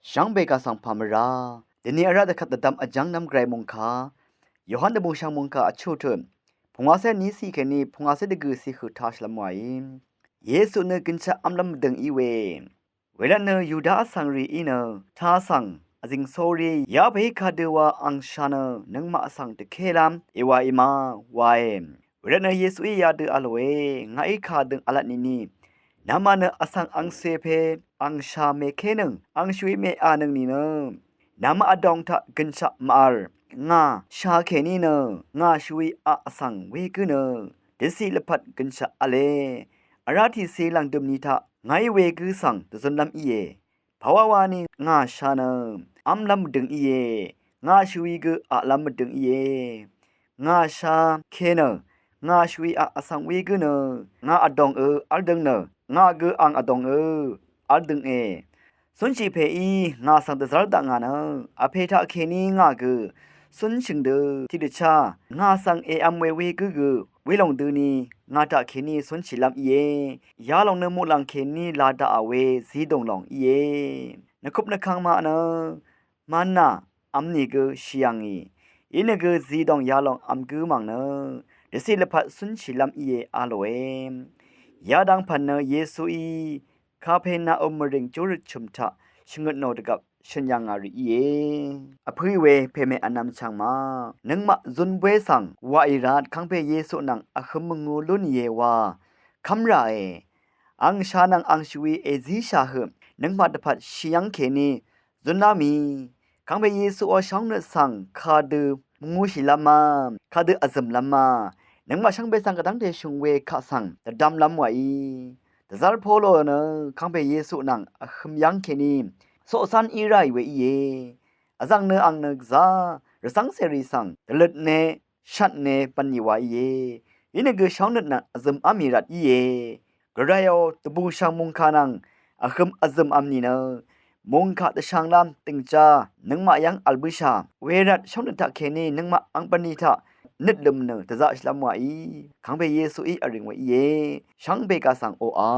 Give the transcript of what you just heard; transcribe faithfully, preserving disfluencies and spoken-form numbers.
Shvngbe kà svng pà mvrá dvni vrá dvkvt dvdvm vjv́ngnv́m gvray mòngkà Yohan dvbùngshv̀ng mòngkà vchuq tøt pungwàcé ní ciq kèní pungwàcé dvgø̀ ciq høq taq shvlvm wàí. Yesu nø gønshaq v́mlv́m mvdø̀ng í we. Wervtnø Yuda vsvng rìí nø taq svng vzìng sórí yapèí kadø wa angsha nø nøngmaq svng dvkélv́m èwàì ma wae. Wervtnø Yesuí yadø a lòe, ngàí kadøng v̄lat nìni, namaq nø vsvng angcè pè angsha mèkénøng angshvwi mèànøng nìnø namaq vdòng taq gønshaq màvl. Ngà sha kèní nø ngà shvwi aq vsvng wegǿ nø dvciq lvpat gønshaq v̄le. Vrá tiqci lv̀ngdø̀m ni taq ngàí wegǿ svng dvzunlv́m íe. Pàwá wani ngà sha nø v́mlv́m mvdøng íe. Ngà shvwi gø aqlv́m mvdøng íe. Ngà sha ke nø ngà shvwi aq vsvng wegǿ nø ngà vdòngø v́ldøng nø ngà gø ang vdòngø v́ldønge. Cúnshì pèí ngà svng dvzv́r dakngà nø vpè taqkèní ngà gø cúnshø̀ng dø tiqdvchá ngà svng èvm we wegǿ gø welòng døni ngà taqkèní cúnshìlv́m íe. Yalòng nø muqlàng kèní la daqà we zidòng lòng íe. Nvkup nvkvng maq nø manà vm nìgø shì yà ngì. Inìgø zidòng yalòng vm gǿ mv̀ng nø dvciq lvpat cúnshìlv́m íe a lòe. Yadang pv̀n nø Yesuí Kapernaum mvrìng júrøt chø̀m taq shvngøt nò dvgvp shø̀n yà ngà rì íe. Vpǿì we pèmè vnvm chv̀ng ma nøngmaq zun bwe svng waqì rvt kangpe Yesu nvng vhøm mvngu lún ìe wa kv́m ràe. Angsha nvng angshvwi èzíshà høq nøngmaq dvpvt shì yv́ng kèní zunlá mì. Kangpe Yesuò shóngnøt svng kadø mvngúshìlv́m ma, kadø vzø̀mlv́m ma, nøngmaq shvngbe svng gvdv́ngte shø̀ng we kaq svng dvdvmlv́m wàí. Dvzv́r Polo nø kangpe Yesu nvng vhøm yv́ng kèní coqcán í ráì we íe. Vzv̀ng nø ang nø gvzá rvcv́ng cèrì svng dvløtne shvtne bv̀nlì wa íe. Inìgø shóngnøt nvng vzø̀m v́mì rvt íe. Gvrayò dvbùngshv̀ng mòngkà nvng vhøm vzø̀m v́m nìnø mòngkà dvshvnglv́m dìngjá nøngmaq yv́ng vl bǿshà. Wervt shóngnøt taqkèní nøngmaq angpvni taq nøt lø̀m nø dvzaqshìlv́m wàí. Kangpe Yesuí vrìng we íe. Shvngbe kà svng oqà